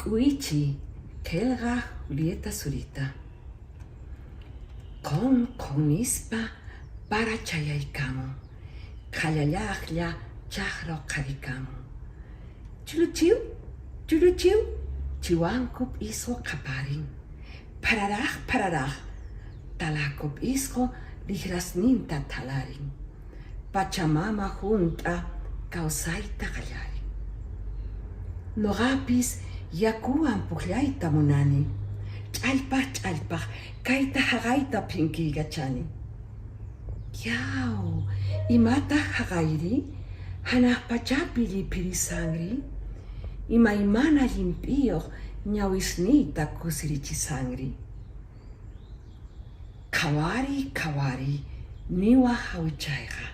K'uichi, qhelqaj Julieta Zurita. Qhon qhon nispa para chayaykamun, qhallallajlla chajra oqharikamun. Chuluchiw, chuluchiw, chiwanku p'isqo qhaparin. Phararaj, phararaj, talaku p'isqo lijrasninta thalarin. Pachamama junt'a kawsayta qallarin. Noqapis yakuwan pujllayta munani, ch'allpaj ch'allpaj kayta jaqayta phinkiykachani. Yaw, imataj jaqayri? Janaj pachapi lliphirisanri? Imaymana llimp'iyoj ñawisniyta kusirichisanri? Qhawariy, qhawariy, niwaj jawichayqa.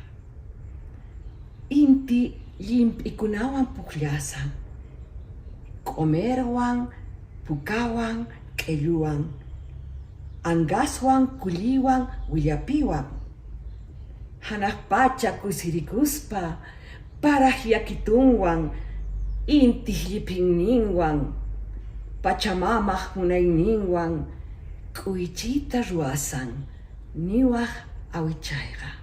Inti llimp'ikunawan pujllasan, q'omerwan, pukawan, q'elluwan, angaswan, kulliwan, willapiwan. Janaj pacha kusirikuspa, paraj yakitunwan, intij lliphinninwan, Pachamamaj munayninwan k'uychiyta ruwasan, niwaj awichayqa.